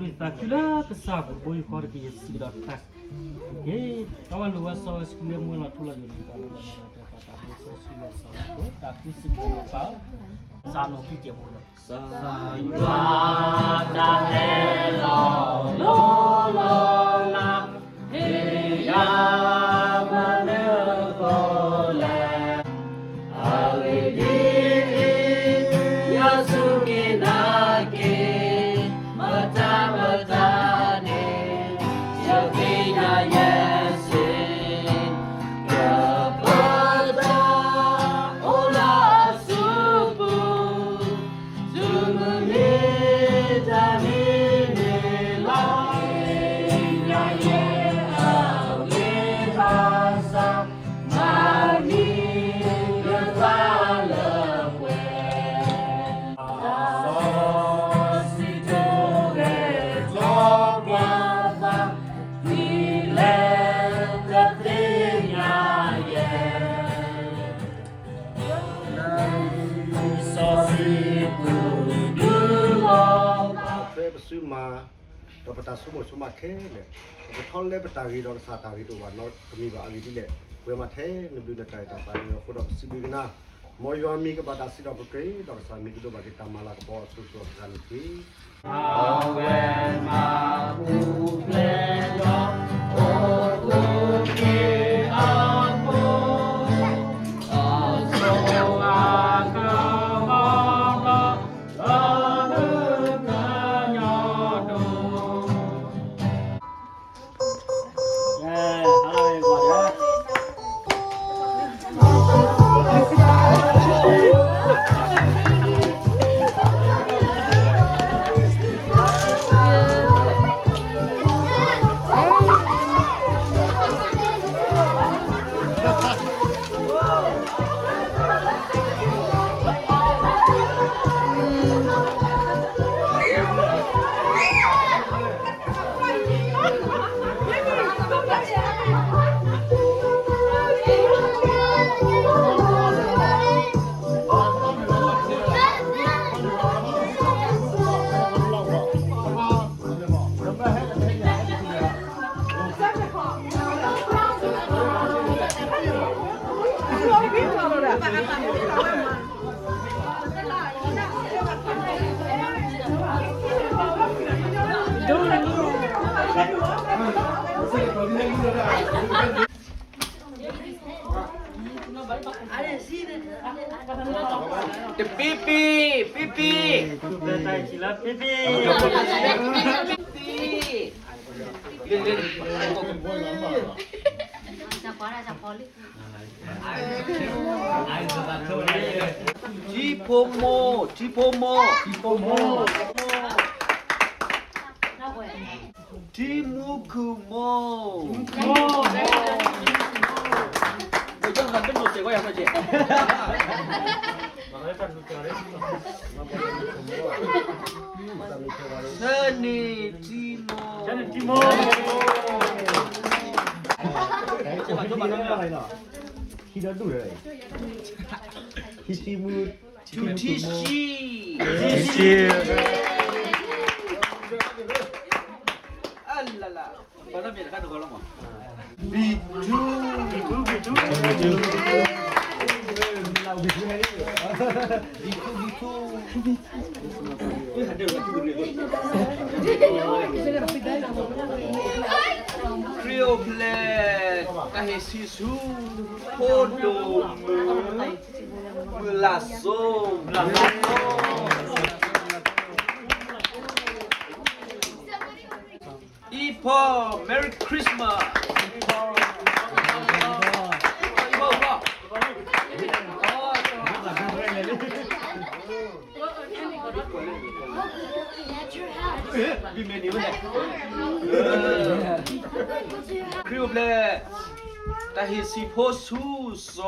သးခုလၢကစၢ်ပူၤတဘိယူၢ်ဃီတက့ၢ် ယစံးကဒီးတၢ်, က့ၤ တၢ်ဝဲလိာ်ဝဲစီဝဲဆှံလၢမူလီၤထူလီၤယိာ်န့ၣ် တၢ်လီၤတၢ်ပာ်တၢ်ဘိစီဆှံလီၤစီၤလီၤ တၢ်ကူစံးဘျုးဘၣ် စးနီၤဖံကဲးဖိလီၤ စးယွၤတၢ်ဟဲလီၤလီၤလီၤလး ဟ့ၣ်ယၤမနုၤဃိလဲၣ် အဂ့ၢ်ဒ်အံၤ, ယစူၢ်က့ၤနာ်က့ၤ မတၤမတၤန့ၣ် ယသ့ၣ်ညါယဲစ့ၢ်, ကပၢၤတၢ်အိၣ်လၢအစုပူၤ တုၤမုၢ်နံၤတနံၤန့ၣ်လီၤ. ယၤယဲအဂ့ၢ်ဘၣ်ဆၣ် မၤန့ၢ်ယသးလၢပှဲၤ, စီၤစံးထီၣ်ဂဲၤထီၣ်ပှၤသး ဒ်လဲၣ်တသ့ၣ်ညါယဲ လၢစီဆှံပူၤဒုးလီၤ. ပထွဲပစုမၤ ဒီးပတၢ်ဆိကမိၣ်ဆိကမးခဲလၢာ်, ပကထီၣ်လဲပတၢ်ဂ့ၤဒီးကစၢ်တၢ်ဂ့ၤတအိၣ်ဘၣ်နီတမံၤဘၣ်. အဂ့ၢ်ဒ်လဲၣ်, ပဝဲမၤထဲနဘျုးနတၢ်အဲၣ်တၢ်သးန့ၣ်အဃိဒီး ပစံးဘျုးက့ၤနၤ, မ်ယွၤမံၤကဘၣ်တၢ်စံးထီၣ်ပတြၢၤ ဒီးကစၢ်မံၤကဒိးဘၣ်က့ၤတၢ်မၤလၤကပီၤအစိၤစိၤအဃၣ်ဃၣ်န့ၣ်တက့ၢ်. အဝဲမၤပူၤဖျဲးဒီး အိၣ်ဃူက့ၤအဖိ အစိအကမီၤဒီး ဒီးလၢကညီဒိၣ် တပံပံ, ပံပံ, ပံပံ, ပံပံ, ထံဖိမိၢ်, ထံဖိမိၢ်, ထံဖိမိၢ်, ထံမူခုၣ်မိၢ်, ဆၢန့ၢ်ထံမိၢ်, ဆၢန့ၢ်ထံမိၢ်, ထံဒိၣ်ဒိၣ်, ထံထံမူ ထူထံဆှံ, ထူထံဆှံ, အလလ, ပှၤနီတမံၤတခါတဂီၤလီၤမး, ဘံထူ, ဘံထူ, ဘံထူ, ဘံထူ, ဘံထူ, ခရံာ်အိၣ်ဖျဲၣ်, တၢ်ဟ့ၣ်ဆံးဆူ, ဖိဒိၣ်မုၣ် မုၢ်လၢ်စိ, အံၤဖီ, Merry Christmas. ခရံာ်အိၣ်ဖျဲၣ်, တၢ်ဟ့ၣ်ဆံးဖိဆူစီၤ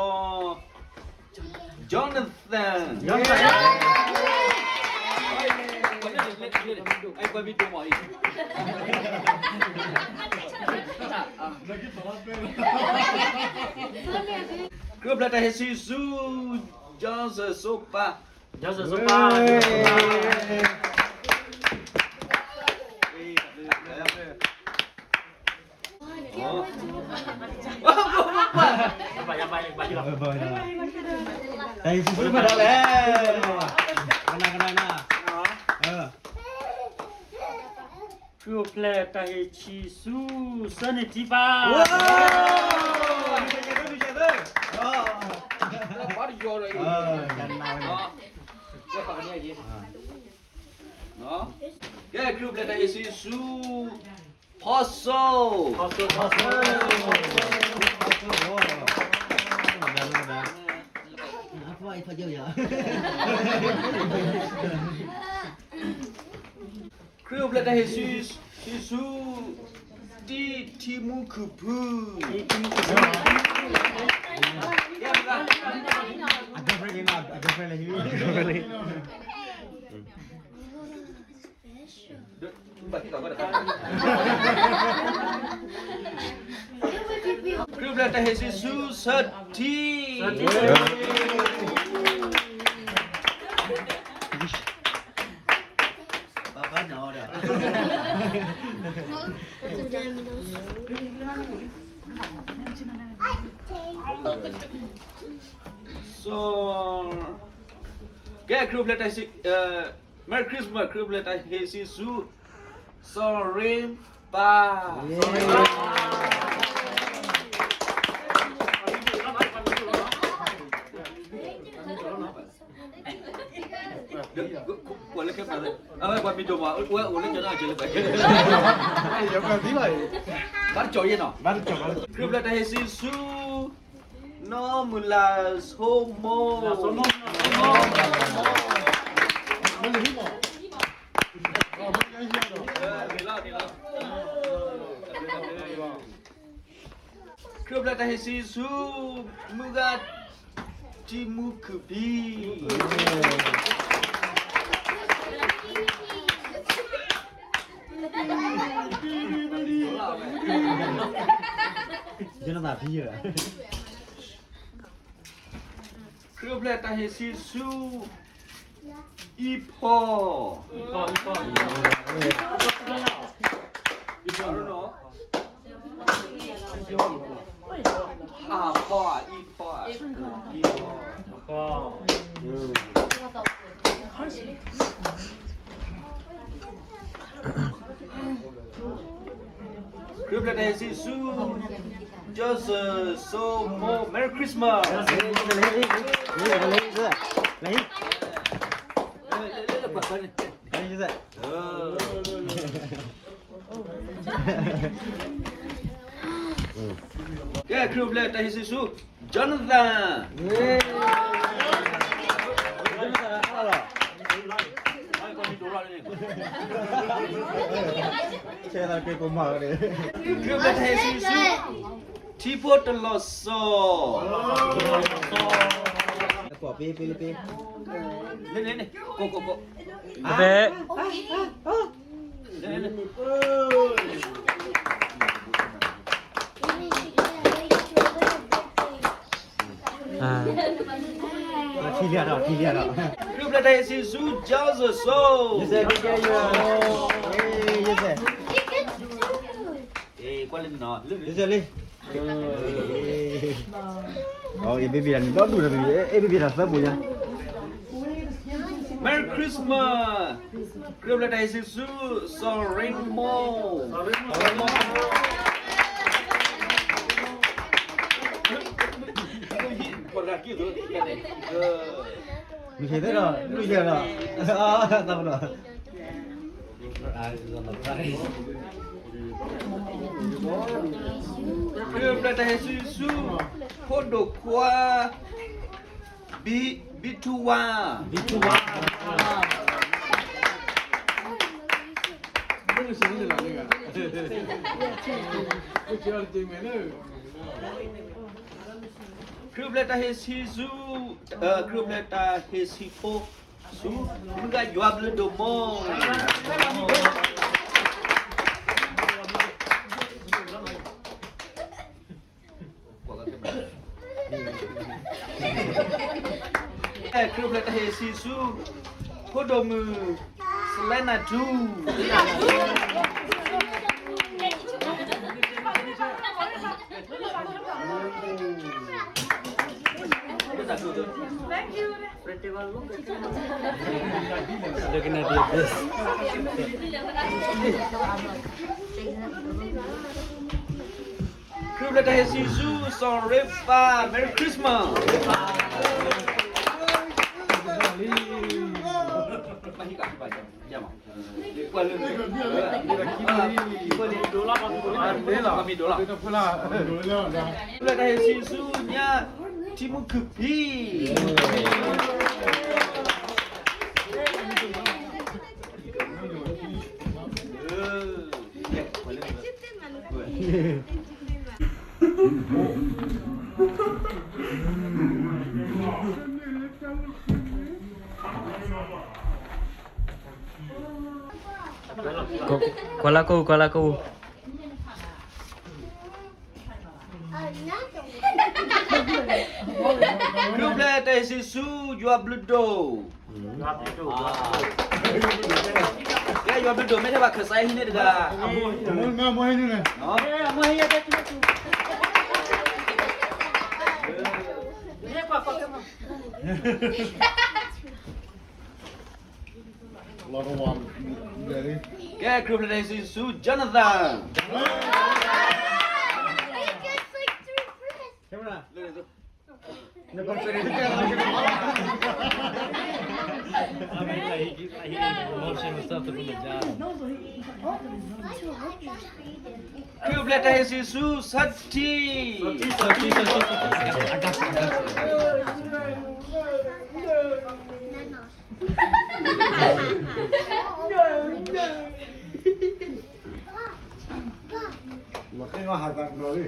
Jonathan. ခရံာ်အိၣ်ဖျဲၣ်တၢ်ဟ့ၣ်ဆံးဆူ Johnson စီၤပၤ, Johnson စီၤပၤ. တၢ်ဟ့ၣ်စုဆူဖးဒိၣ်လဲၣ်, ကနၣ်ကနၣ်နၣ်, ခရံာ်အိၣ်ဖျဲၣ်တၢ်ဟ့ၣ်ဆံးဆူ ဆၢန့ၢ်ထံပၢ်, ကဲ ခရံာ်အိၣ်ဖျဲၣ်တၢ်ဟ့ၣ်ဆံးဆူ ဖီစိ ခရံာ်အိၣ်ဖျဲၣ်တၢ်ဟ့ၣ်ဆံးဆူ တံထံမူခုၣ်ဖု, ခရံာ်အိၣ်ဖျဲၣ်တၢ်ဟ့ၣ်ဆံးဆူ ဆၢထံ စီၤ, ကဲ ခရံာ်အိၣ်ဖျဲၣ်တၢ်ဟ့ၣ်ဆံး, Merry Christmas, ခရံာ်အိၣ်ဖျဲၣ်တၢ်ဟ့ၣ်ဆံးဆူ စီၤရ့ပၢ်, ပှၤလၢခဲပှၤလၢ, အဝဲပှၤမံၤဒိၣ်မး ဝဲအိၣ်လၢကၠီၤနီၢ်ကၠီၤလၢပှၤကဲ, ဘၣ်တကၠီၤယဲၢ်နီၤ, ခရံာ်အိၣ်ဖျဲၣ်တၢ်ဟ့ၣ်ဆံးဆူ နီၢ်မုၢ်လၢ်ဆိမိၣ်, ခရံာ်အိၣ်ဖျဲၣ်တၢ်ဟ့ၣ်ဆံးဆူ မုၢ်ဂၤ ထံမူခုၣ်ဖံ, ခရံာ်အိၣ်ဖျဲၣ်တၢ်ဟ့ၣ်ဆံးဆူ အံဖီ, အံဖီ, အံဖီ, အံဖီ. ခရံာ်အိၣ်ဖျဲၣ်တၢ်ဟ့ၣ်ဆံးဆူ Joseph ဆိမိၣ်, Merry Christmas. ကဲ ခရံာ်အိၣ်ဖျဲၣ်တၢ်ဟ့ၣ်ဆံးဆူ Jonathan. ခရံာ်အိၣ်ဖျဲၣ်တၢ်ဟ့ၣ်ဆံးဆူ ထံဖိတလီၤစီၤ. ထံၣ်လံဒီး ထံၣ်လံဒီး ခရံာ်အိၣ်ဖျဲၣ်တၢ်ဟ့ၣ်ဆံးဆူ Joseph ဆိ, ယဲၢ်, ကွၢ်လံနီၤ, ယဲၢ်လံ. အ့ baby န့ၣ် ဒီဒူၣ်ဒီး အ့ baby န့ၣ် သၢပူၤညါ. Merry Christmas. ခရံာ်အိၣ်ဖျဲၣ်တၢ်ဟ့ၣ်ဆံးဆူ စီၤရ့မိၣ်. မ့ၢ်သ့ဒီး ဒုးယဲၢ်ဒီး သးပဒီး ခရံာ်အိၣ်ဖျဲၣ်တၢ်ဟ့ၣ်ဆံးဆူ ဖိဒိၣ်ခွါ ဘံထူဝါ, ဘံထူဝါ. ခရံာ်အိၣ်ဖျဲၣ်တၢ်ဟ့ၣ်ဆံးဆူ, ခရံာ်အိၣ်ဖျဲၣ်တၢ်ဟ့ၣ်ဆံးဆူ မုၢ်ဂၤယွၤဘျုးဒိၣ်မး. ခရံာ်အိၣ်ဖျဲၣ်တၢ်ဟ့ၣ်ဆံးဆူ ဖိဒိၣ်မုၣ် စလဲနၤထူ. ခရံာ် Looking at this. ခရံာ်ပျဲတၢ်ဟ့ၣ်ဆံဆူ စီၤရ့ဖး Merry Christmas. ခရံာ်ပျဲတၢ်ဟ့ၣ်ဆံဆူ ညၣ်ထံမူခုၣ်ဖံ ကွၢ်လၢ်ကိၣ် ကွၢ်လၢ်ကိၣ် ခရံာ်ပျဲတၢ်ဟ့ၣ်ဆံဆူ ယွၤဘျုးဒိၣ်, ကဲ ယွၤဘျုးဒိၣ် မ့ၢ်ထဲဘၣ်ခၢၣ်စးဟံးန့ၢ်တဂၤ, ကဲ ခရံာ်ပျဲတၢ်ဟ့ၣ်ဆံဆူ Jonathan. Emotional stuff from the job. ခရံာ်ပျဲတၢ်ဟ့ၣ်ဆံဆူ Sati. မ့ၢ်ယဖးမ့ၢ်ဘၣ်ဝဲဟီ,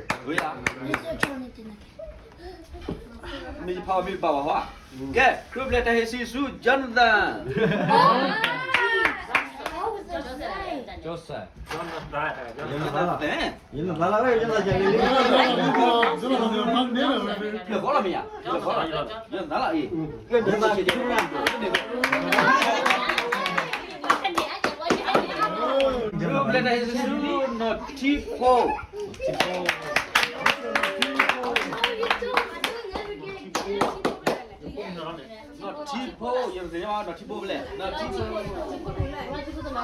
ကဲ ခရံာ်ပျဲတၢ်ဟ့ၣ်ဆံဆူ Jonathan. Joseph. လၢဘီလီၤမ့ၢ်ဧါ, လၢဘီလီၤ, ယသးလီၤအံၤ, ခရံာ်ပျဲတၢ်ဟ့ၣ်ဆံဆူ နီၢ်ထံဖိ, နီၢ်ထံဖိ, ယသ့ၣ်ညါနီၢ်ထံဖိဖဲလဲၣ်, နီၢ်ထံဖ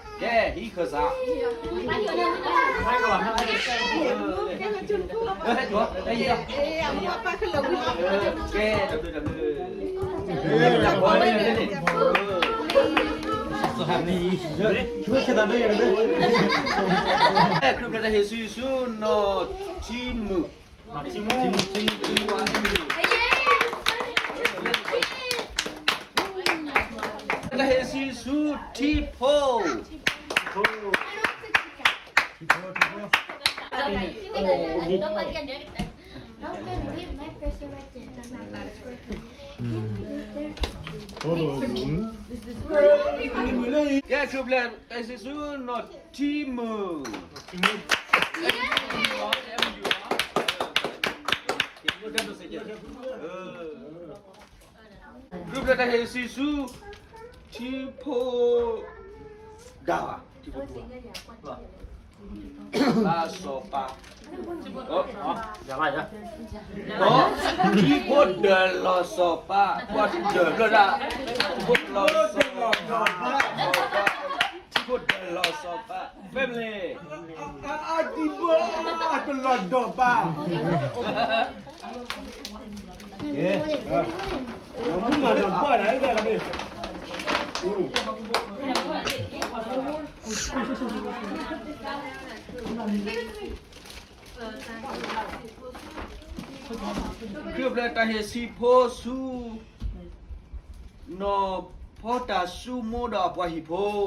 ိ, ကဲ ဟံးခၢၣ်စး, ကဲ တဘျုးတဘျုး, ခရံာ်ပျဲတၢ်ဟ့ၣ်ဆံဆူ နီၢ်ထံမုၣ်. တၢ်ဟ့ၣ်ဆံဆူ ထံဖိ, ကဲ ခရံာ်ပျဲတၢ်ဟ့ၣ်ဆံဆူ နီၢ်ထံမုၣ်. ခရံာ်ပျဲတၢ်ဟ့ၣ်ဆံဆူ ထံဖိ, ဒၣ်ဘၣ်, လၢစီၤပၤ, ထံဖိဒၢးလီၤစီၤပၤ, ပှၤဒၢးဘျၢဒၣ်, ထံဖိဒၢးလီၤစီၤပၤ, ထံဖိဒၢးလီၤစီၤပၤ, family. အတံၤဘၢအတလီၤဒီးဘၣ်. ခရံာ်ပျဲတၢ်ဟ့ၣ်ဆံဖိဆူ နီၢ်ဖီတၢ်ဆူမိၢ်ဒီးအပှၤဟံၣ်ဖိ.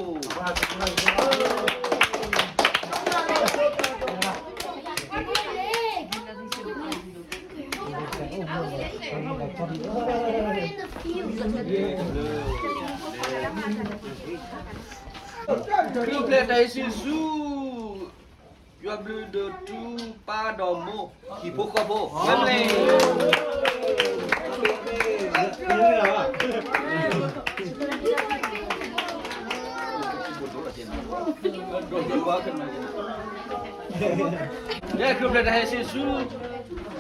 ခရံာ်ပျဲတၢ်ဟ့ၣ်ဆံဆူ ယွၤဘျုးဒိၣ်ထူပၢ်ဒီးမိၢ် ဟံၣ်ဖိဃီဖိ family. ကဲ ခရံာ်ပျဲတၢ်ဟ့ၣ်ဆံဆူ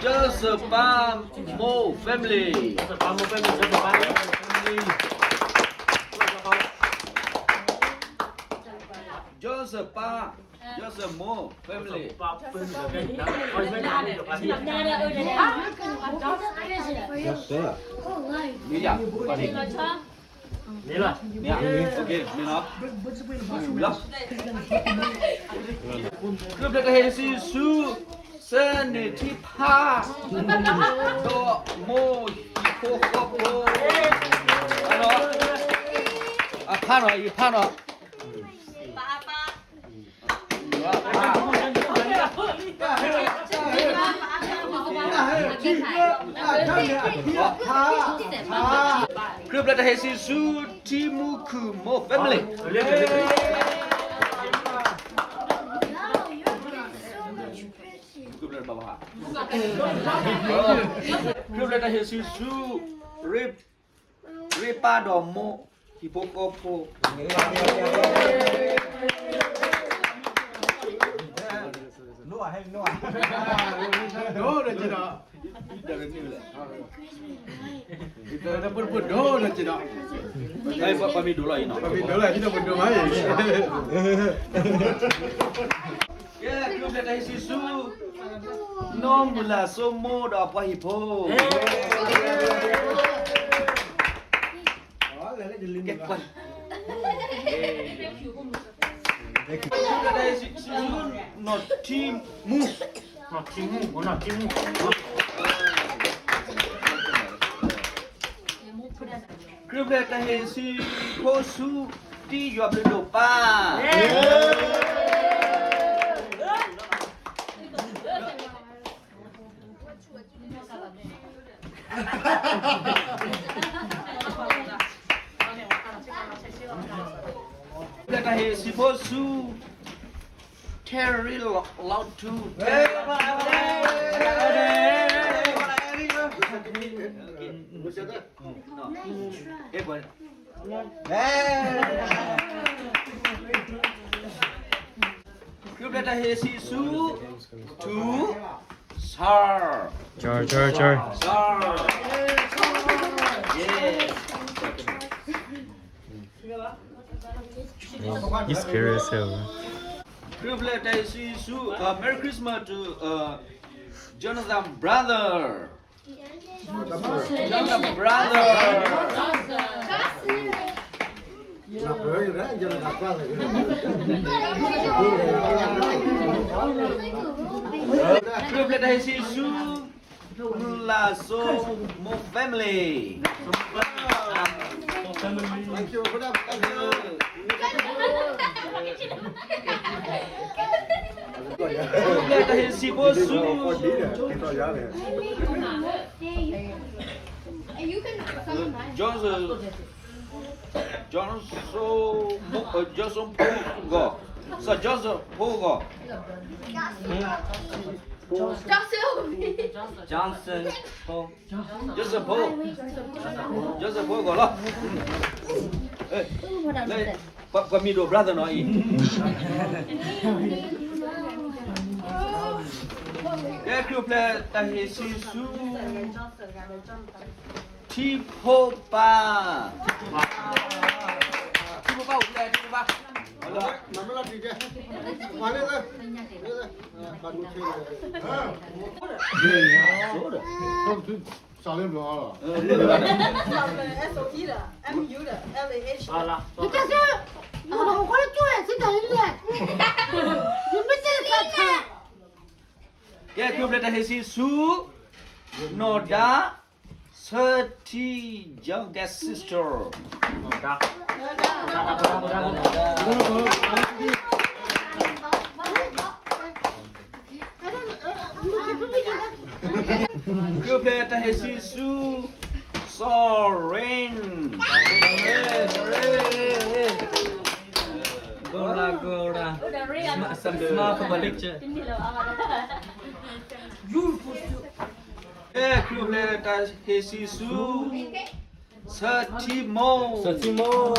Joseph ပၢ်မိၢ် family. Joseph ပၢ် Joseph မိၢ် family. မ့ၢ်ယၤ မ့ၢ်လီၤ မ့ၢ်လီၤ ခရံာ်ပျဲတၢ်ဟ့ၣ်စံဆူ စဲန့ၣ်ထံဖါ ဒီးမိၢ်ဟံၣ်ဖိဃီဖိ အဖါနီၤ အဖါနီၤ ခရံာ်ပျဲတၢ်ဟ့ၣ်စံဆူ ထံမူခုၣ်မိၢ် family. ခရံာ်ပျဲတၢ်ဟ့ၣ်စံဆူ ရ့ ရ့ပၢ်ဒီးမိၢ် ဟံၣ်ဖိဃီဖိ ဒိၣ်ဒီးက့ၤဒီး ပမ့ၢ်ဒိၣ်လီၤအံၤနီၤ ပမ့ၢ်ဒိၣ်လီၤ ဟံးဒီးပဒိၣ်မးအံၤ ကဲ ခရံာ်ပျဲတၢ်ဟ့ၣ်စံဆူ နီၢ်မုၢ်လၢ်စိမိၢ်ဒီးအပှၤဟံၣ်ဖိ ကဲ ကွၢ် ခရံာ်ပျဲတၢ်ဟ့ၣ်စံဆူ နီၢ်ထံမူ နီၢ်ထံမူ နီၢ်ထံမူ ခရံာ်ပျဲတၢ်ဟ့ၣ်စံဖိဆူ တံယွၤဘျုးဒိၣ်ပၢ် ခရံာ်ပျဲတၢ်ဟ့ၣ်စံဖိဆူ ထဲရ့လီၤထူ ခရံာ်ပျဲတၢ်ဟ့ၣ်စံဆူ ထူ Sir. Sir, sir, sir. Sir. Yeah. He's scary as hell. Privilege တၢ်ဟ့ၣ်စံဆူ uh, Merry Christmas to uh, Jonathan brother. Jonathan brother. Privilege တၢ်ဟ့ၣ်စံဆူ လၢစိမိၢ် family. Privilege တၢ်ဟ့ၣ်စံဖိဆူ Johnson, Johnson, Johnson ဖိဂီၢ်, Sir Johnson ဖိဂီၢ်, Johnson ဖိ, Johnson ဖိ, Johnson ဖိဂီၢ်လီၤ. ပှၤမံၤဒိၣ် brother နီၤအံၤ, ကဲ ခရံာ်အိၣ်ဖျဲၣ်တၢ်ဟ့ၣ်စံဆူ ထံဖိပၢ်, ထံဖိပၢ်အိၣ်ဖျဲၣ် ထံဖိပၢ်, ကဲ ခရံာ်အိၣ်ဖျဲၣ်တၢ်ဟ့ၣ်စံဆူ နီၢ်ဒါ Thirty youngest sister. ခရံာ်အိၣ်ဖျဲၣ်တၢ်ဟ့ၣ်စံဆူ Soren. Gora, gora. Smile for the picture. ကဲ ခရံာ်အိၣ်ဖျဲၣ်တၢ်ဟ့ၣ်စံဆူ Sir Timo. Sir Timo.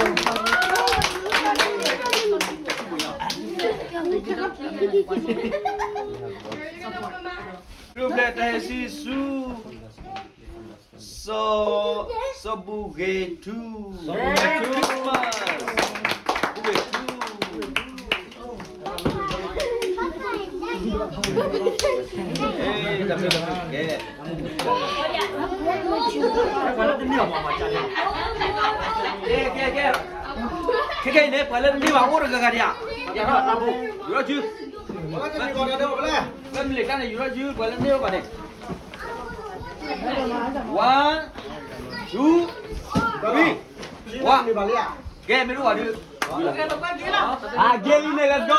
ဒိဘျဲၣ်တၢ်ဟဲစံဆူ စီၤ စီၤဘူဂ့ၤထူ စီၤဘူဂ့ၤထူ ဘူဂ့ၤထူ တၢ်ဘျုးတၢ်ဘျုးကဲ ခဲခဲအံၤန့ၣ် ပှၤလၢတန့ၢ်ဘၣ်အိၣ်တဂၤဂၤဒံးဧါ, ယူၤထီၣ်စု, လၢမ့ၢ်လံာ်တၢ်န့ၣ် ယူၤထီၣ်စု ပှၤလၢတန့ၢ်ဘၣ်န့ၣ် one, two, three, one, ကဲ မ့ၢ်တအိၣ်ဘၣ်ဒုး အကဲလံန့ၣ် let's go.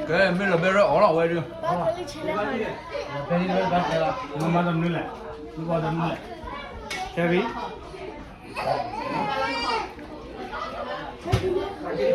ကဲ မ့ၢ်လီၤဘဲရၢအီၣ်လီၤဝဲဒုး, မၤတနုၤလဲၣ်, မၤတနုၤလဲၣ်, ကဲဘံ Okay,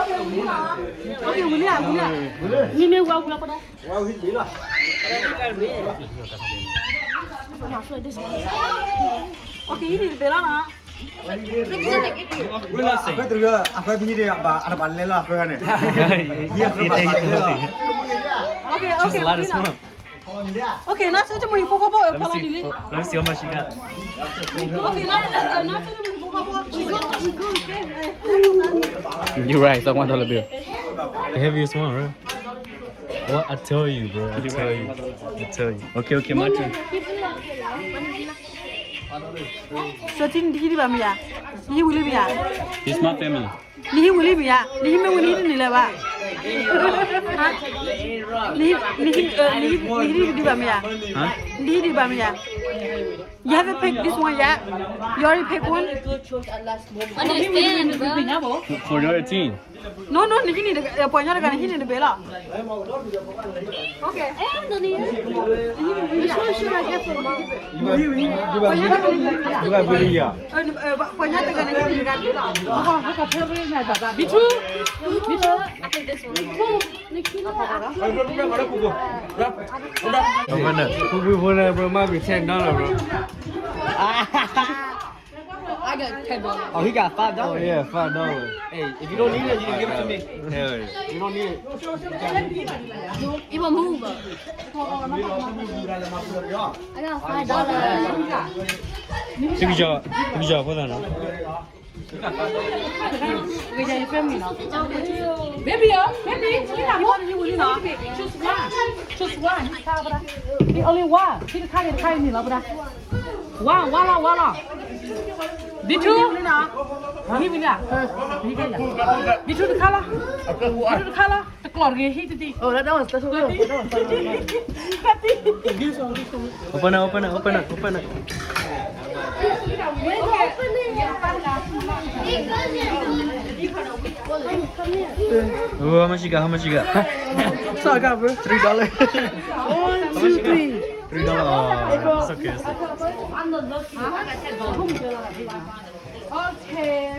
okay, okay. အဃိတရၢ အဃိပဟံၣ်ဒံးဘၣ် အတဘၣ်လဲၤလီၤအဃိန့ၣ် Okay, okay. Okay, နဆိကမိၣ်ဟံၣ်ဖိဃီဖိ ဖီလီၤဒ်လဲၣ်. Let me see how much you got. Okay, နဆိကမိၣ်ဟံၣ်ဖိဃီဖိ You right, someone dollar bill. The heaviest one, right? What? I tell you, bro. I tell you. I tell you. Okay, okay, my turn. သၢထံၣ် နတဟံၣ်ဒံးဘၣ်မ့ၢ်ဧါ, နဟံၣ်ဝံၤလံမ့ၢ်ဧါ. It's my family. နဟံၣ်ဝံၤလံမ့ၢ်ဧါ, နဟံၣ်မ့ၢ်ဝံၤ နဟံၣ်တန့ၢ်လၢၤဘၣ်. နဟံၣ်, နဟံၣ်တဒံးဘၣ်မ့ၢ်ဧါ, နတဟံၣ်ဒံးဘၣ်မ့ၢ်ဧါ. You haven't picked this one yet. You already picked one. Understand, bro. For your team. No, no, နဟံၣ်န့ၣ် ပှၤညီတဂၤ နဟံၣ်န့ၣ်တဘဲလီၤ. Okay. Which one should I get for mom? ပှၤညီတဂၤန့ၣ် ဟံၣ်န့ၣ်တဂၤတဘဲလီၤ. Me too. Me too. I take this one. အဝဲန့ၣ် ပူပူဖိန့ၣ် bro မ့ၢ်ဘံ ten dollar, bro. I got ten dollars. Oh, he got five dollars. Oh, yeah, five dollars. Hey, if you don't need it, you can give it to me. Hell yeah. You don't need it. It won't move. I got five dollars. သုကယီၤ, သုကယီၤဖိသၣ်နီၤ. Baby, oh, baby, baby, choose one. Choose one. Only one. ဟံၣ်တခါန့ၣ် တခါအံၤန့ၣ်လီၤ ပဒၣ်. ဝါ ဝါလီၤ ဝါလီၤ. ဘံထူ ဘံထူ တခါလီၤ. ဘံထူ တခါလီၤ. တကျီၢ်တဂ့ၤ ဟံၣ်တဒံး. Oh, that, that was special. Open it, open it, open it, open it. Oh, how much you got? How much you got? Sorry, I got, bro. Three dollars. One, two, three. Three dollars. Oh, it's okay. It's okay. Okay.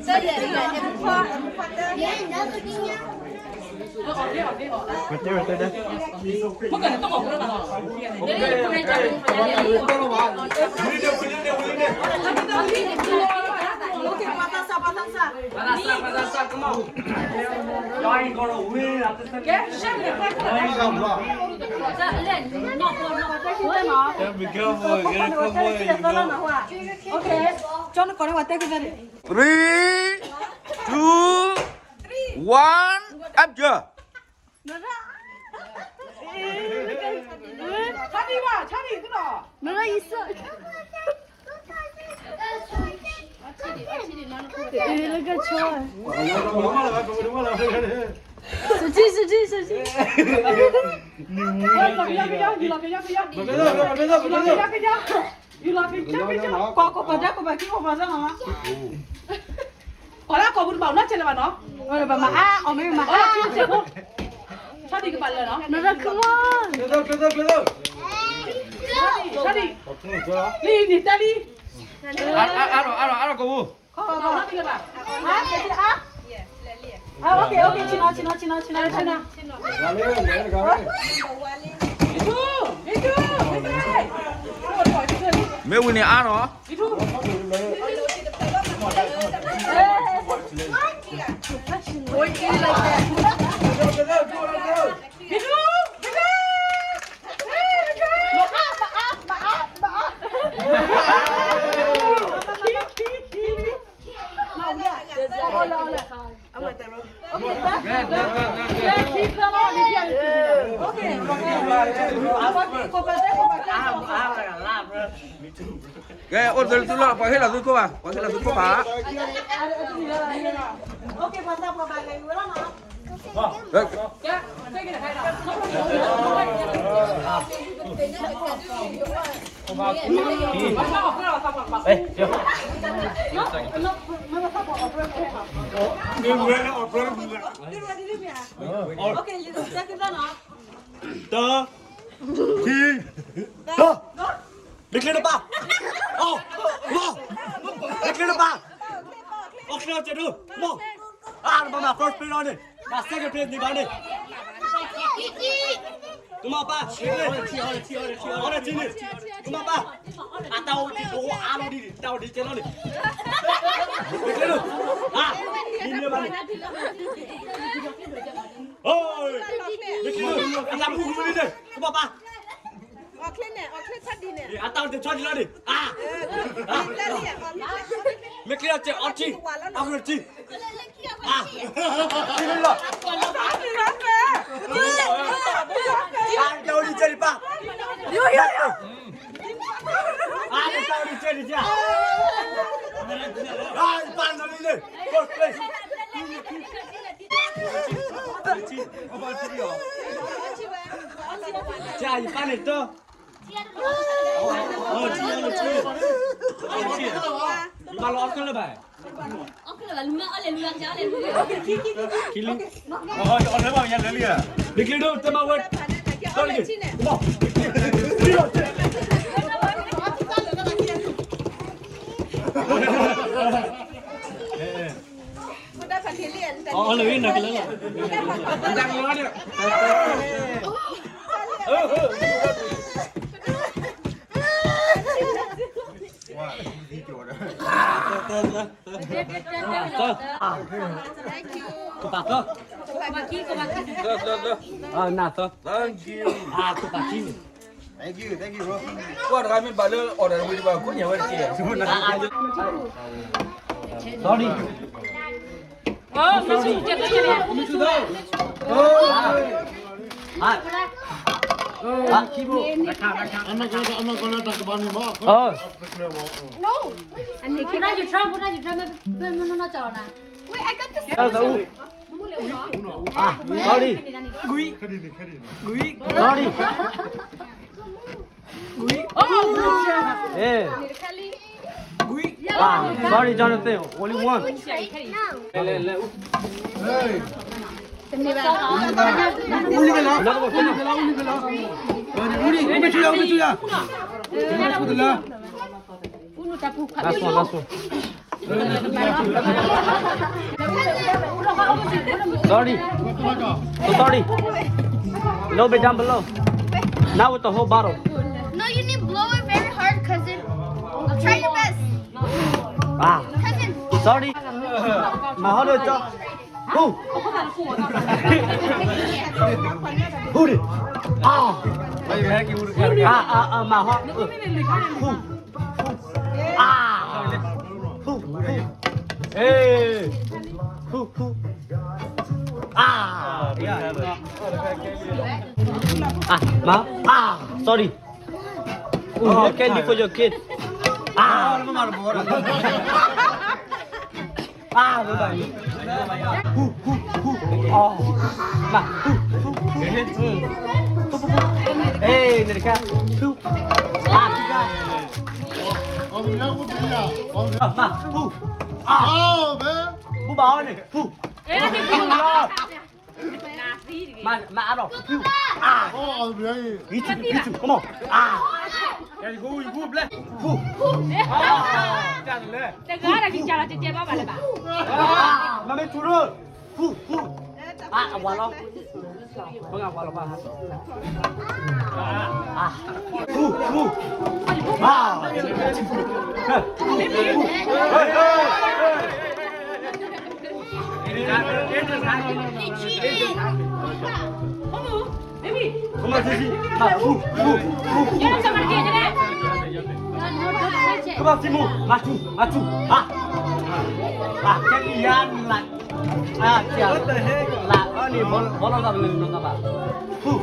Okay, pasa, pasa, pasa. Y'all ain't gonna win. I just said, okay, shut the fuck up. Y'all ain't gonna win. Be careful, get a couple of you know. Okay, John, correct what take it. Three, two, one, up here. Come on. မ့ၢ်ဝံၤန့ၣ်အါနီၤ. ကဲ အိၣ်သုလီၤ ပှၤဟ့ၣ်လီၤသုခိၣ်ဘၣ်, ပှၤဟ့ၣ်လီၤသုခိၣ်ဘၣ်. တၢ် ထံ တၢ် မ့ၢ်ချ့နပၢ်, အီၣ် ဝီ မ့ၢ်ချ့နပၢ်, အီၣ်ချ့အီၣ်စဲးဒိၣ် မီၢ်, အါ နဘၣ်မၤ first place လီၤန့ၣ်, မၤ second place န့ၣ်ဘၣ်န့ၣ်, ကမီၤပၢ် အီၣ်ထံန့ၣ်, ကမီၤပၢ်, အတၢ်အိၣ်ဒံး တအိၣ်အါလီၤဒံး တၢ်အိၣ်ဒံးကဲလီၤန့ၣ်, မ့ၢ်ချ့နပၢ်, အါ မ့ၢ်မ့ၢ်ဘၣ်န့ၣ်, မ့ၢ်ချ့နပၢ်, အတၢ်အိၣ်ဒံးန့ၣ် ကမီၤပၢ် အီၣ်ချ့န့ၣ် အီၣ်ချ့ဆီဒံးန့ၣ်, အါ, မ့ၢ်ချ့အီၣ်စဲး အီထံ, အီထံ, အါ, ထံလီၤ, အါ, တၢ်အိၣ်ဒံးကဲဒံးပၢ်, အါ, တၢ်အိၣ်ဒံးကဲဒံးပၢ်, အါ, ပၢ်နီၤလံလံ, first place. ယပၢ်န့ၣ်တၢ်, အီထံအီထံ, ယဘၣ်လီၤအီၣ်ခဲလၢာ်ဘၣ်, ခံလံ, အီၣ်ခဲလၢာ်ဘၣ်ယၤလဲၤလံဧါ, မ့ၢ်ချ့ဒိၣ်တၢ်ဘၣ်ဝဲ, တၢ်လံ, အီၣ်လၢနကလၢာ်လီၤ, ကပာ်သၢ, ကပာ်သၢ, နၢ်သၢ, ကပာ်ခံန့ၣ်. Thank you, thank you, bro. ကွၢ်တခါမ့ၢ်ဘၣ်လၢ order ဝံၤဒီး ဘၣ်ကိးညါဝဲတက့ၢ်. Sorry. Sorry. အန့ၣ် Sorry. Sorry. Sorry, Jonathan. Only one. အူနီၢ်တၢ်ပူၤခွါ Last one, last one. Sorry. So sorry. Little bit down below. Not with the whole bottle. No, you need to blow it very hard, cousin. Try your best. Ah, cousin. Sorry. My heart is just. Who? Who did? Ah. Ah, ah, ah, my heart. Who? Ah. Who? Who? Hey. Who? Who? Ah. Yeah. Ah, ma. Ah. Sorry. Oh, candy for your kid. Ah. Ah, bye-bye. Who, who, who? Oh. Ma, who, who, who? Who, who, who? Hey, Nerika. Who? Ah, Nerika. Ah, ma, who? Ah. Who ba ne? Who? Who? Ma, ma, I don't. Who? Ah. You too, you too. Come on. Ah. Who? Who? Ah. တဂၤဒီးကစၢ်လီၤတဲတဲဘၣ်ဘၣ်လၢၤဘၣ်. မ့ၢ်ထူရိ Who? Who? အဝၤလီၤ. မ့ၢ်အဝၤလီၤဘၣ်. Who? Who? ကမၤသံမူ မၤထူ မၤထူ ဟါ ဟါ ကဲကယၤလၢ အကဲ လၢအန့ၣ် ဘီလီၤသးလၢနီၢ်ကဘၣ် ဖူ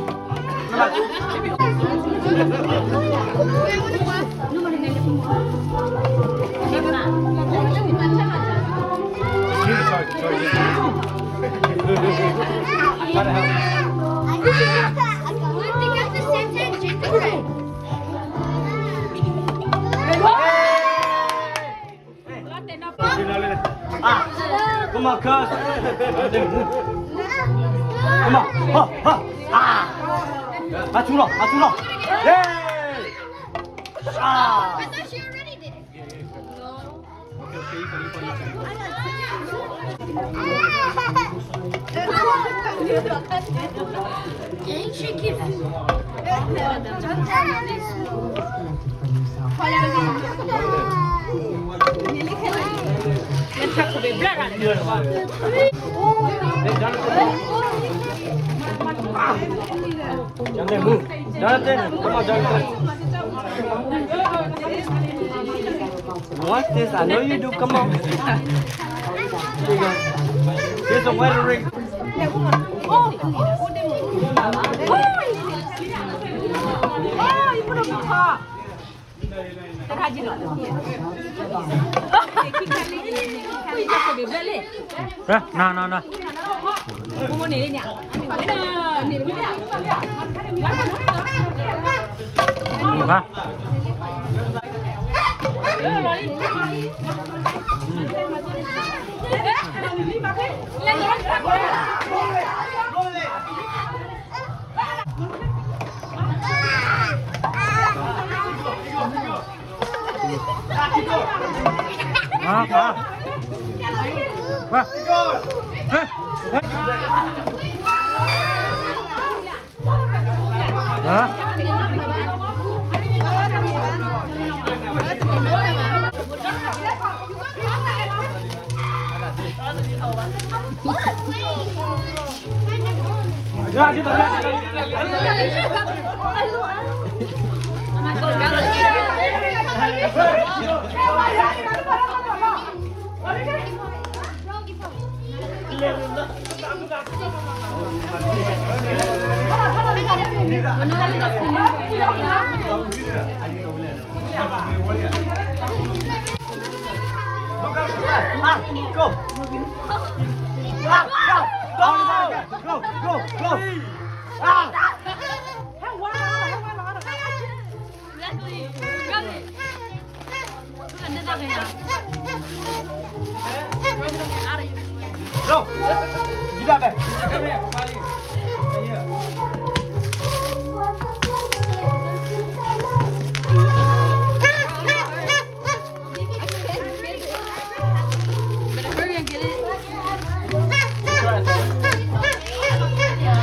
Come on, cuz. Come on. Ha, ha. Ah. Matu lo, matu lo. Hey. Ah. I thought she already did it. What's this? I know you do. Come on. Here you go. Here's a wedding ring. No, no, no.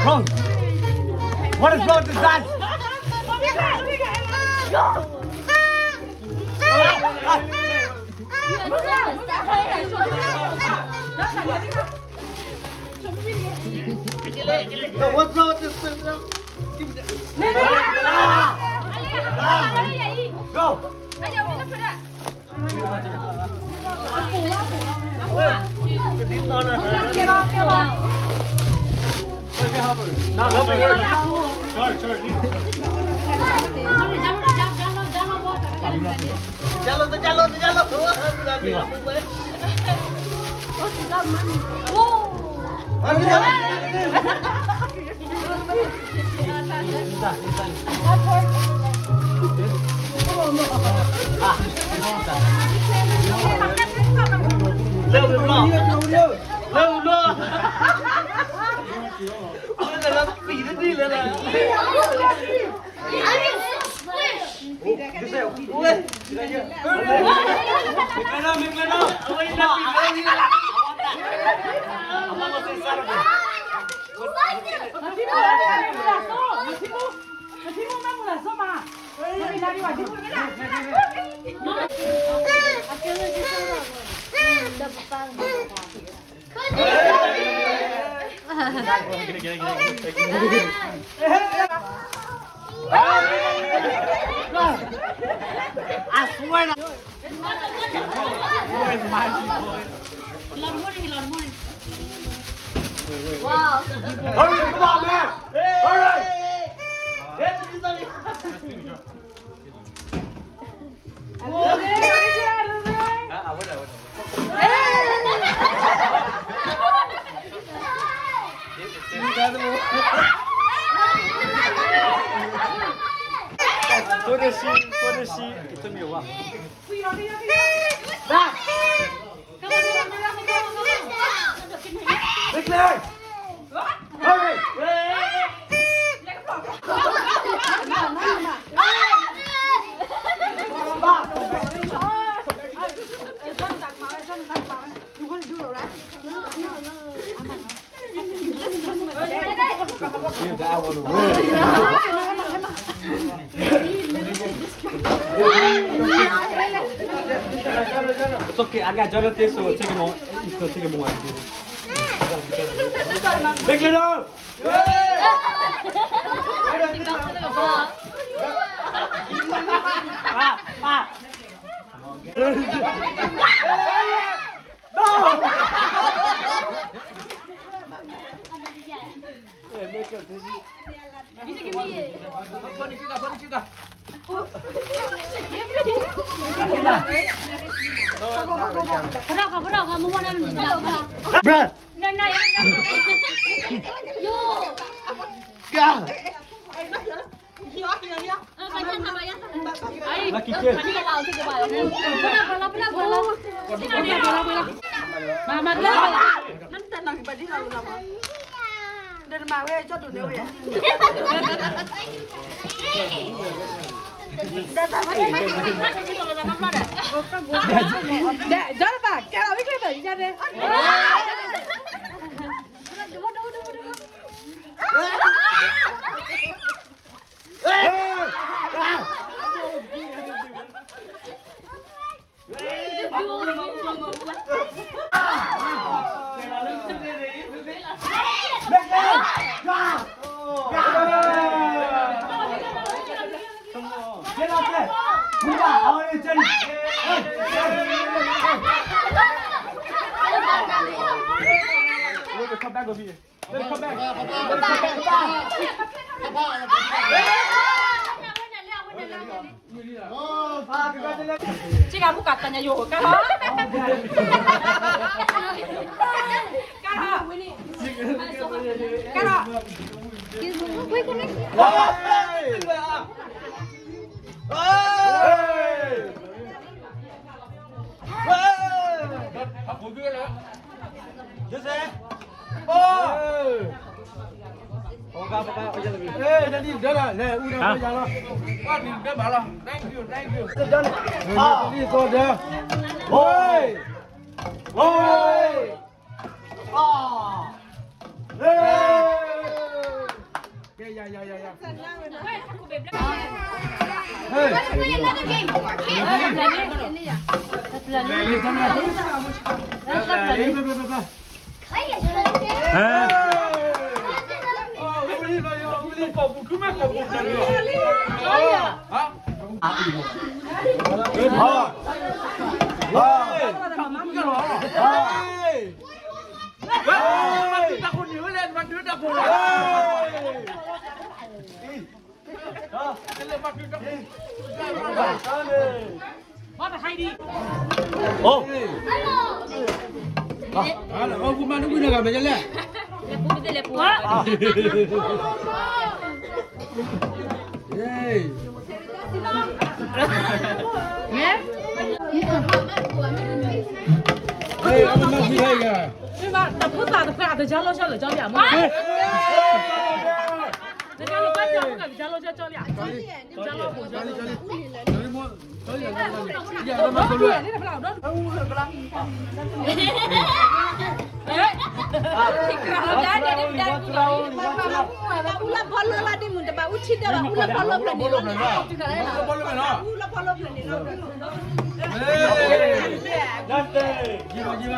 Bro, what is wrong with this guy? What's wrong with this thing? Go. I swear to Hurry, come on, man! Hurry! What is she? What is she? It's a new one. It's okay, I got Jonathan, so take him on. So take him on. Big little. Bruh. God. Lucky kid. Come back over here. Let it come back. Let it come back. ကဘုကတညယိကဟ ကဟ ကဟ Joseph. Oh. Ê, daddy, dơ lắm, nè, u dơ lắm. Thank you, thank you. Daddy, con dơ. Ôi. Ôi. Ê. Ê, ya, ya, ya, ya. Ê, Let's play another game. Come on, kids. Let's play. Let's play. တၢ်ဖိသၣ်တဖၣ် အတကၢလီၤဆၢလၢကၠီလံမး, တကၢလီၤဆၢလၢကၠီလံ, ကၠီလီၤပူၤ, အူလၢဖီလိၢ်လၢဒ်မုၢ်တဘၣ်အူထံဒၢဘၣ်, အူလၢဖီလိၢ်ဖျၢၣ်န့ၣ်လီၤ, အူလၢဖီလိၢ်ဖျၢၣ်န့ၣ်လီၤ.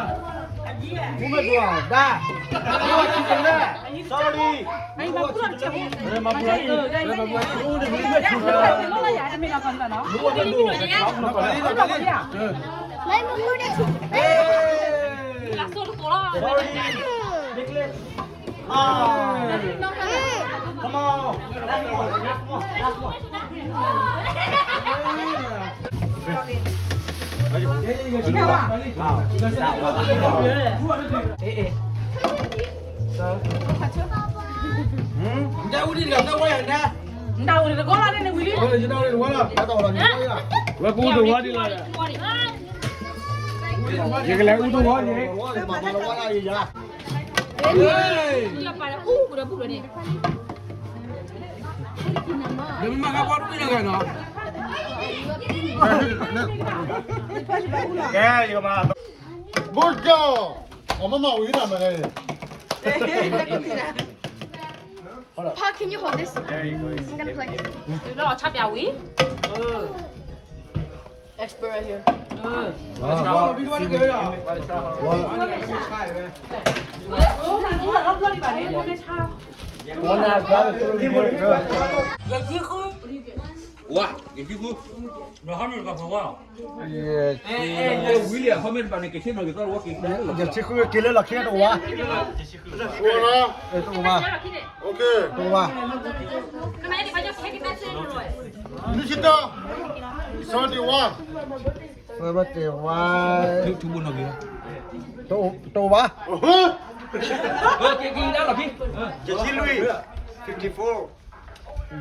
ဝဲပူတဝီဒ်လီၤ, ယကလဲၤအူတဝီန့ၣ်. ကဲ, ယကမၤ Good girl. အမမဝံၤနၤမလဲၣ်. Pa, can you hold this? I'm gonna play. ဒီးအီၣ်ဆၣ်ပၠးဝံၤ Expert right here. ဝါ, ယဟံးဃု, ဝါ, ယဟံးဃု, ဝါ, ယဆံဃုက့ၤလၢလီၢ်ခံတဝါ, တဝါ, တဝါ, နုၢ်ဆံတၢ, seventy one, seventy one, တဝါ, ယဆံလွံၢ်, fifty four,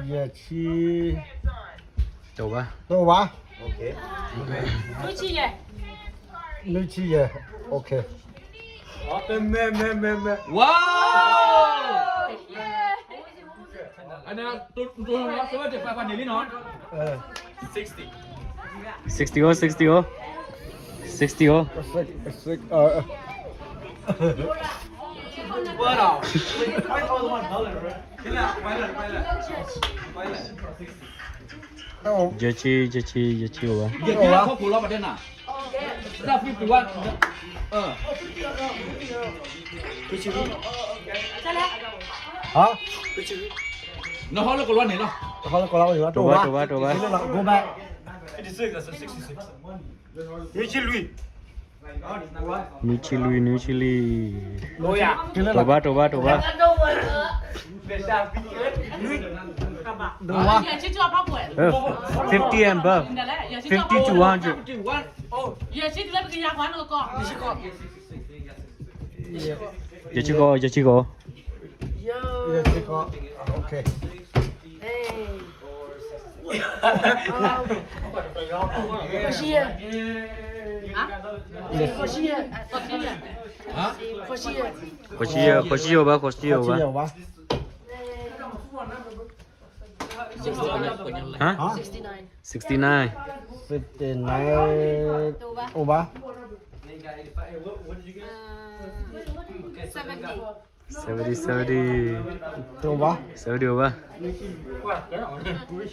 ယဆံ, တဝါ, တဝါ, နုၢ်ဆံယဲၢ်, နုၢ်ဆံယဲၢ်, okay. ဝါ, အန့ၣ်, တဝါ, seventy five န့ၣ်လံနီၤ, sixty, oh, sixty, oh, sixty, oh. Judge, judge, judge, ဝါ, တဝါ, နဟီလၢကလီန့ၣ်လီၤ, တဝါ, တဝါ, တဝါ, go back. နုၢ်ဆံလွံၢ်, နုၢ်ဆံလွံၢ်, နုၢ်ဆံလွံၢ်, တဝါ, တဝါ, တဝါ, တဝါ, fifty and above, fifty to one hundred. ယဆံဃိး, ယဆံဃိး, ယဆံဃိး, okay. ဃိးဆံယဲၢ်, ဃိးဆံယဲၢ်, ဃိးဆံယဲၢ်ဘၣ်, ဃိးဆံယဲၢ်ဘၣ်. Huh? Sixty nine, fifty nine, over. Seventy. seventy, seventy. တအိၣ်ဘၣ်. seventy အိၣ်ဘၣ်. က့ၤလၢလီၢ်ခံကွ့ၢ်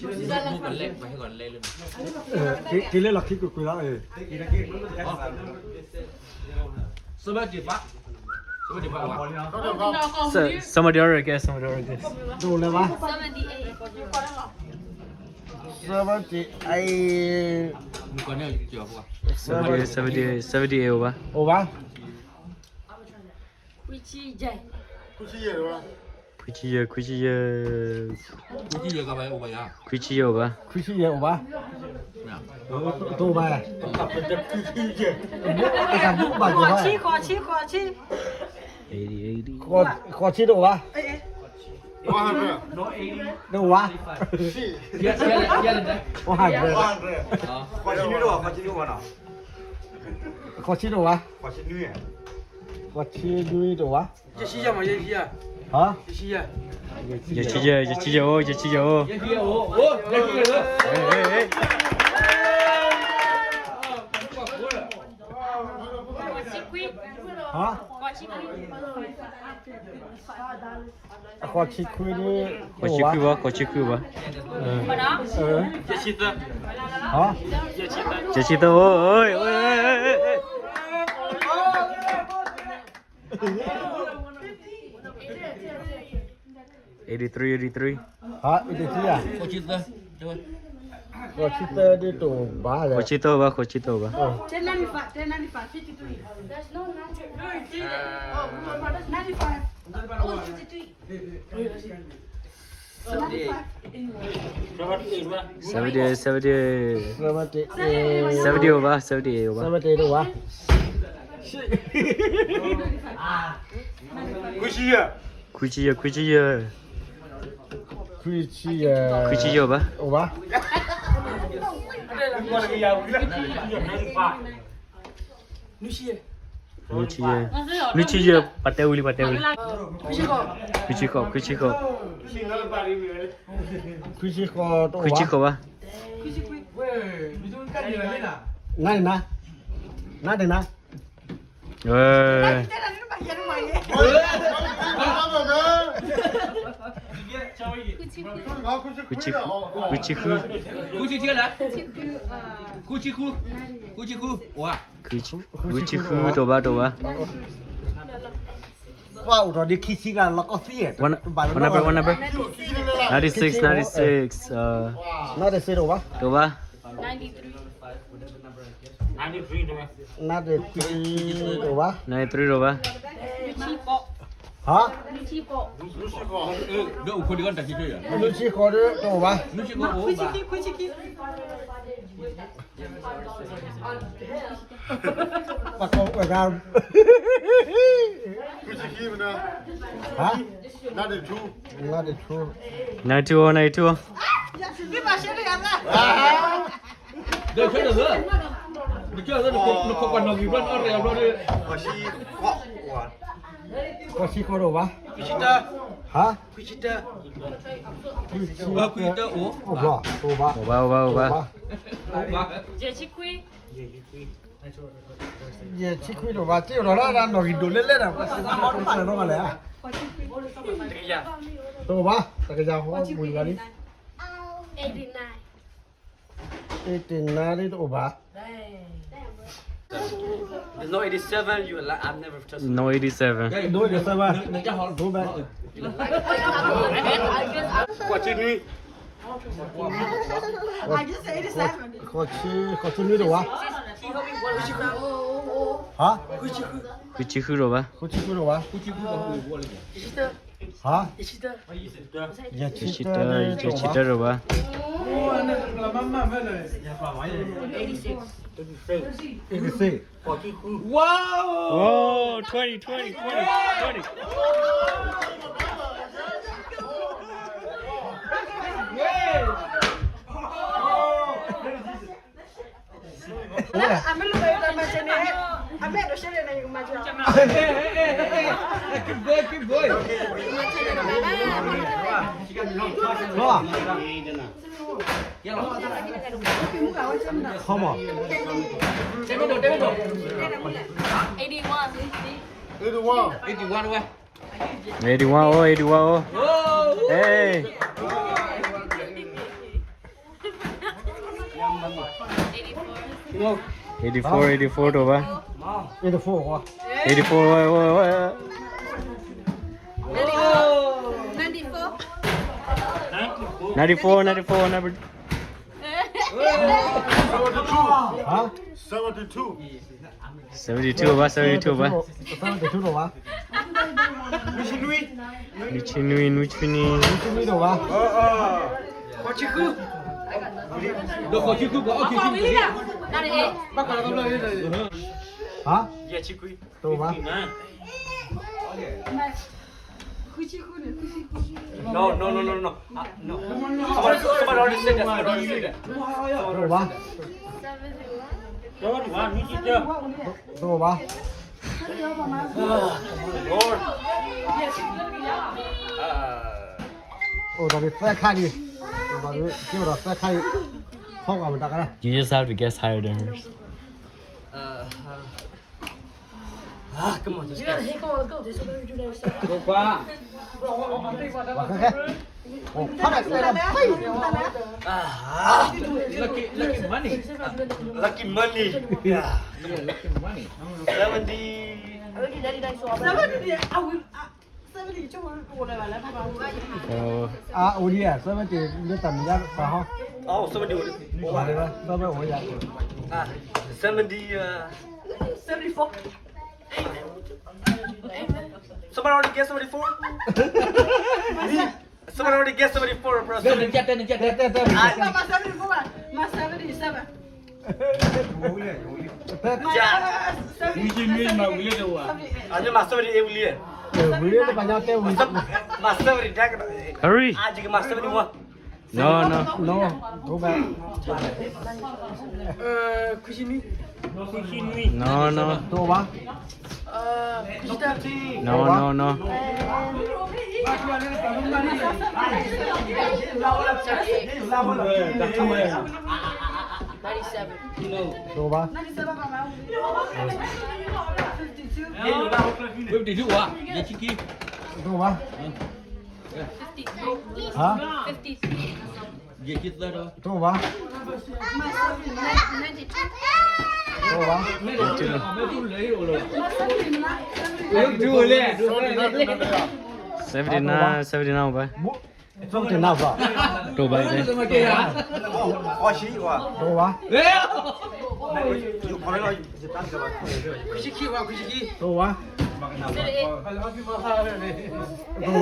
ကွ့ၢ်လီၤ. သၢဘၢတ့ၢ်ပှၤ, သၢဘၢတ့ၢ်ပှၤ, somebody already guess, somebody already guess. တအိၣ်လၢၤဘၣ်. seventy, seventy, seventy အိၣ်ဘၣ်. အိၣ်ဘၣ်. ခွံဆံယဲၢ်, ခွံဆံယဲၢ်, ခွံဆံယဲၢ်, ခွံဆံယဲၢ်အိၣ်ဘၣ်. ခွံဆံယဲၢ်အိၣ်ဘၣ်. တအိၣ်ဘၣ်. ဃိးဆံ, ဃိးဆံ, ဃိးဆံ, ဃိးဆံတအိၣ်ဘၣ်. တအိၣ်ဘၣ်. ဃိးဆံတအိၣ်ဘၣ်. ဃိးဆံတအိၣ်ဘၣ်. ဃိးဆံနွံတအိၣ်ဘၣ်. ယဲၢ်ဆံယဲၢ်, ယဲၢ်ဆံယဲၢ်, ယဲၢ်ဆံယဲၢ်အိၣ်, ယဲၢ်ဆံယဲၢ်အိၣ်. ဃိးဆံခွံဘၣ်, ဃိးဆံခွံဘၣ်. ယဲၢ်ဆံသၢ, ယဲၢ်ဆံသၢအိၣ်. eighty-three, eighty-three. ဃိးဆံသၢ, ဃိးဆံသၢဒ်တအိၣ်ဘၣ်. ဃိးဆံသၢဘၣ်, ဃိးဆံသၢဘၣ်. seventy, seventy, seventy အိၣ်ဘၣ်, seventy အိၣ်ဘၣ်. ခွံဆံယဲၢ်, ခွံဆံယဲၢ်, ခွံဆံယဲၢ်, ခွံဆံယဲၢ်ဘၣ်. အိၣ်ဘၣ်. နွံဆံယဲၢ်, နွံဆံယဲၢ်, ပှၤတဲဝံၤလံ, ပှၤတဲဝံၤလံ. ခွံဆံဃိး, ခွံဆံဃိး, ခွံဆံဃိးတအိၣ်ဘၣ်. ခွံဆံဃိးဘၣ်. နၤန့ၣ်နၤ, နၤန့ၣ်နၤ. ခွံဆံဃု, ခွံဆံဃု, ခွံဆံဃု, ခွံဆံဃု, ခွံဆံဃုတအိၣ်ဘၣ်, တအိၣ်ဘၣ်. ပှၤအိၣ်ထီၣ်ဒ်ခံဆံကလီၤကီၢ်သံ, what number, what number? ninety-six, ninety-six, ninety-sixတအိၣ်ဘၣ်, တအိၣ်ဘၣ်. ninety-threeတအိၣ်ဘၣ်, ninety-threeတအိၣ်ဘၣ်. ဟါ, နွံဆံဃိးတအိၣ်ဘၣ်. ပှၤကိးဝဲဒၣ်, ဟါ, ninety-two, ninety-two, ninety-two. ဒီးခဲလၢာ်, နခိးပှၤနီၣ်ဂံၢ်ဘျီ နအီၣ်ရဲၣ်အဘျီဒီး, ခွံဆံဃိးတအိၣ်ဘၣ်, ခွံဆံတၢ, ဟါ, ခွံဆံတၢ, ခွံဆံတၢအိၣ်, အိၣ်ဘၣ်, အိၣ်ဘၣ်, အိၣ်ဘၣ်, အိၣ်ဘၣ်. ယဲၢ်ဆံခွံ, ယဲၢ်ဆံခွံတအိၣ်ဘၣ်, က့ၤအိၣ်ဒီးဒၣ်နီၣ်ဂံၢ်ဒိၣ်လဲၣ်လဲၣ်ဒီး, တအိၣ်ဘၣ်, တကယၤဃီပူၤလီၤလံ. Eighty-nine, eighty-nineတအိၣ်ဘၣ်. There's no eighty-seven, you like, I've never touched it. No eighty-seven. No eighty-seven. ဃိးဆံနွံ, ဃိးဆံ, ဃိးဆံနွံတအိၣ်ဘၣ်. ဟါ, ဃုဆံဃုတအိၣ်ဘၣ်, ဃုဆံဃုတအိၣ်ဘၣ်. ဟါ, ယဲၢ်ဆံတၢ, ယဲၢ်ဆံတၢတအိၣ်ဘၣ်. Eighty-six. Wow! Oh, twenty, twenty, twenty, twenty. Keep going, keep going. Come on. Eighty-one. Eighty-one. Eighty-one, where? Eighty-one, oh, eighty-one, oh. Hey. Eighty-four, eighty-four တအိၣ်ဘၣ်. Eighty-four ဝဲ. Eighty-four, ဝဲ, ဝဲ, ဝဲ. Ninety-four. Ninety-four, ninety-four, ninety-four. Huh? Seventy-two. Seventy-two ဘၣ်, seventy-two ဘၣ်. Seventy-two ဘၣ်. နွံဆံနွံ, နွံဆံနွံ, နွံဆံနွံ. နွံဆံနွံ တအိၣ်ဘၣ်. ဃိးဆံဃု, ဒီးဃိးဆံဃု, ဘၣ်အီၣ်ခံဆံ, ဘၣ်ကွၢ်လီၤ ဟါ, ယဲၢ်ဆံခွံ, တအိၣ်ဘၣ်. No, no, no, no, no. Ah, no. Somebody, somebody already said that. Somebody already said that. Somebody already said that. တအိၣ်ဘၣ်. Ah, Lord. Ah. အိၣ်ဒီးသၢခါန့ၣ်, အိၣ်ဒီးသၢခါန့ၣ်, ဖီကွၢ်မတၤကရၢ. You just have to guess higher than hers. Uh, uh, Ah, come on, just guess. Go, go. Go, go. Oh, ah, lucky, lucky money. Lucky money. Yeah. Yeah, lucky money. Seventy. Seventy, I will, uh, seventy, you will go there, blah, blah, blah. Oh. Ah, oh, yeah, seventy, you tell me that, uh-huh. Oh, seventy. Whatever, seventy, oh, yeah. Ah, seventy, uh, seventy-four. Somebody already guessed seventy-four? Somebody already guessed seventy-four, bro. Seventy. Ah. No, my seventy-four, my seventy-seven. My, uh, seventy, I think my seventy-eight. My seventy. Hurry. I think my seventy-one. No, no. No, go back. Uh, ခွံဆံနွံ. ခွံဆံနွံ. No, no. တအိၣ်ဘၣ်. Uh, ခွံဆံတၢ. No, no, no. Ninety-seven. တအိၣ်ဘၣ်. Fifty-two. Fifty-two ဝဲ, ယဲၢ်ဆံခံ. တအိၣ်ဘၣ်. Fifty. Huh? Fifty. ယဲၢ်ဆံသၢဒီး. တအိၣ်ဘၣ်. My seventy, ninety-two. တအိၣ်ဘၣ်. My seventy, ninety-two. Seventy-nine, seventy-nine ဘၣ်. Seventy-nine ဘၣ်. တအိၣ်ဘၣ်. တအိၣ်ဘၣ်. ခွံဆံခံဝဲ, ခွံဆံခံ. တအိၣ်ဘၣ်. Seventy-eight. တအိၣ်ဘၣ်. ဘၣ်လၢ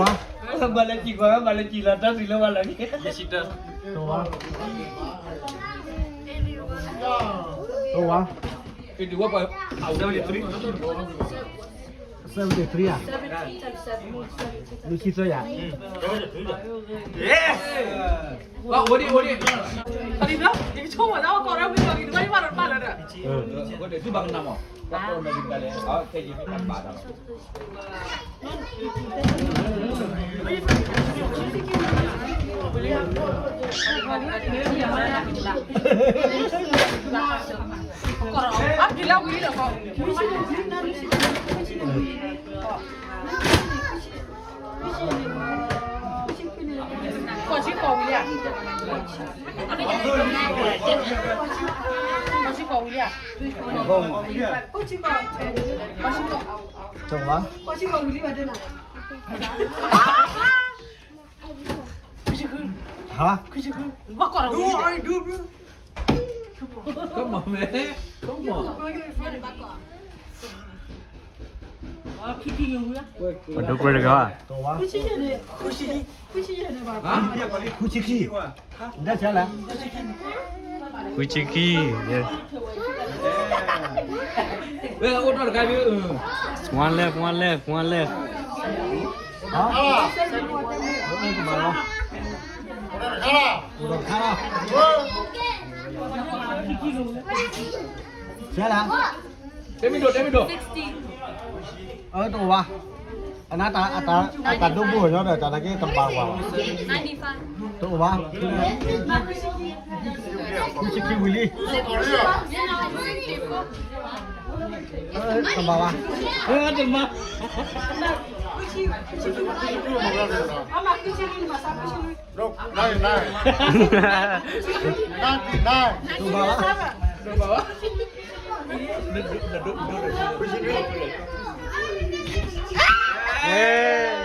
ခံကွၢ်, ဘၣ်လၢခံလီၤ, တၢ်သံလၢဘၣ်လၢခံ. တအိၣ်ဘၣ်. တအိၣ်ဘၣ်. Seventy-three. Seventy-three ဧါ. နွံဆံသၢယၤ. Yes. ဝဲအိၣ်ဒံး, အိၣ်ဒံး. အဒံးဘျီ, ယကဆိကမိၣ်သး ကီၢ်ရၢဝံၤလီၤ ယတဘၣ်ယဘၣ်ရၢဘၣ်လၢဒီး. ဝဲဒၣ်သုဘၣ်ကနၣ်မး, ဘၣ်ကီၢ်ရၢဒံးဘၣ်လဲၣ်, ခဲယဘၣ်ဘၣ်ဒီး. ကီၢ်ဆံဃိးဝံၤလံဧါ. ကီၢ်ဆံဃိးဝံၤလံဧါ. တအိၣ်ဘၣ်. ဟါ. Come on, man. Come on. ပဒိၣ်ကွဲတဂၤ. တအိၣ်ဘၣ်. ခွံဆံခံ. ခွံဆံခံ, yes. One left, one left, one left. ဆဲလၢ တဲမ့ၢ်ဒိၣ်, တဲမ့ၢ်ဒိၣ်. အၢ တအိၣ်ဘၣ်. အနၢ်တၢ်, အတၢ်ဒိၣ်ဘိၣ်ညီဒီး တၢ်နာ်က့တဘၣ်ဝဲဘၣ်. တအိၣ်ဘၣ်. ခွံဆံခံဝံၤလံ. တဘၣ်ဘၣ်. တမၤ. Nine, nine. Ninety-nine. Hey.